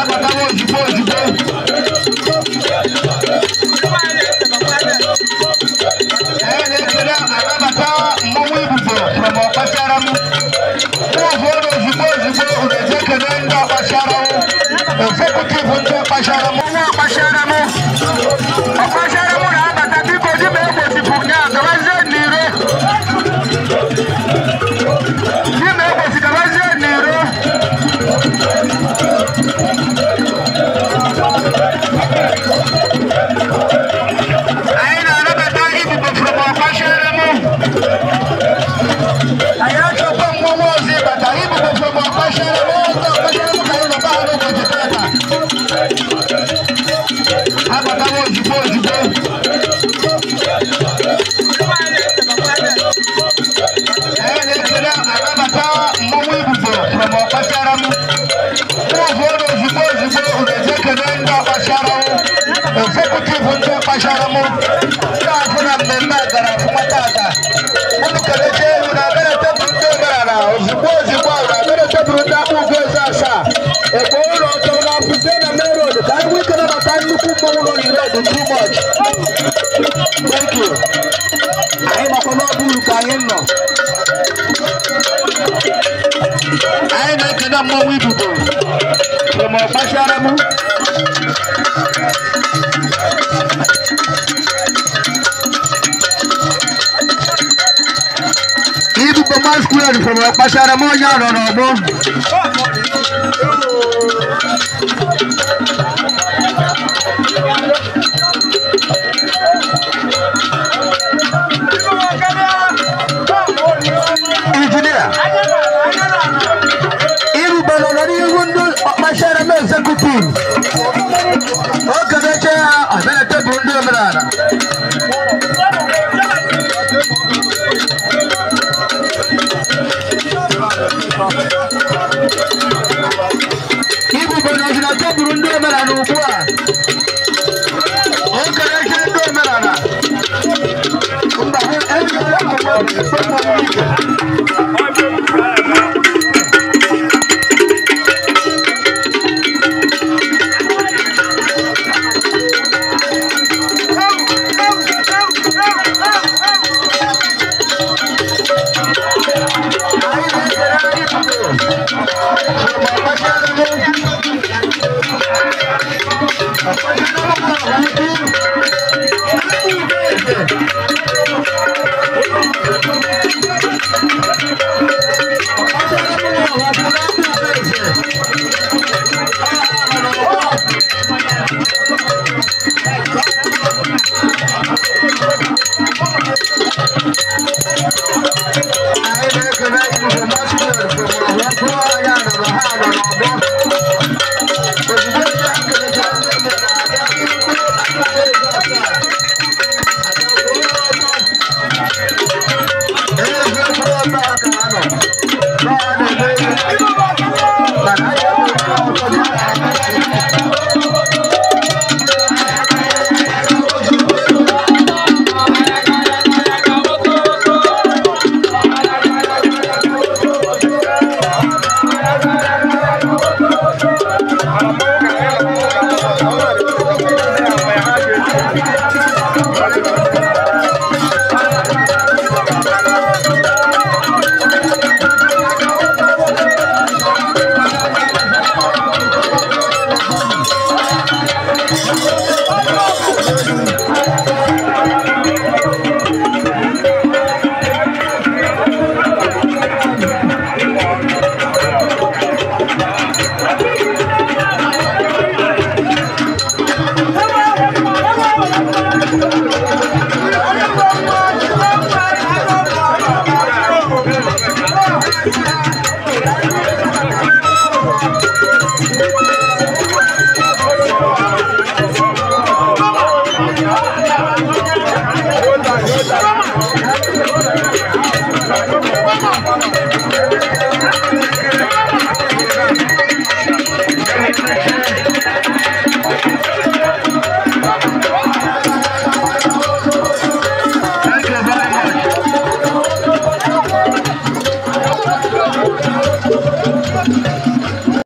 Abatawa ozugbo ozugbo. Anyị na-ekele anabata mmọnwụ Ibubo from Ọkpachara m. Ụzọ ozugbo ozugbo unu eje kele ndị Ọkpachara m. Executive ndị Ọkpachara m. Mmọnwụ Ọkpachara m. Ọkpachara m na-abata biko di m egbochipụ ya gabazie n'iro. Di m egbochi gabazie n'iro. Anyị na-anabata Ibubo from Ọkpachara m. Anyị achọkwa mmọnwụ ọzọ ịbata. Ibubo from Ọkpachara m. Ndị Ọkpachara m ka anyị nọba ha n'ụbọchị tata. Abatawa ozugbo ozugbo. Anyị na-ekele anabata mmọnwụ Ibubo from Ọkpachara m. Ụzọ ozugbo ozugbo unu eje kele ndị Ọkpachara m. Executive ndị Ọkpachara m. Ndị afụ na mmemme a gara ọfụma tata. Unu kelecha elu na abịa na tebụl ndị omenala ozugbo ozugbo ahụ na abịa na tebụl ndị akpụ ugo eze asaa. Ekpo ụlọ ọtọ na apụzie na main road ka anyị nwee ike nabata nnukwu mmọnwụ nọ n'iro dị too much. Thank you. Anyị makwa n'ọbụ uru ka anyị nọ. Anyị na-ekele mmọnwụ Ibubo from Ọkpachara m. Ibubo masquerade from Ọkpachara m onye nọ n'ọgbọ. Injinia Ibubo nọ n'ihu ndị Ọkpachara m executive. O kelecha ya abịa na tebụl ndị omenala. Ibubo nọzi na tebụl ndị omenala ugbu a. O kelecha ndị omenala. Mba,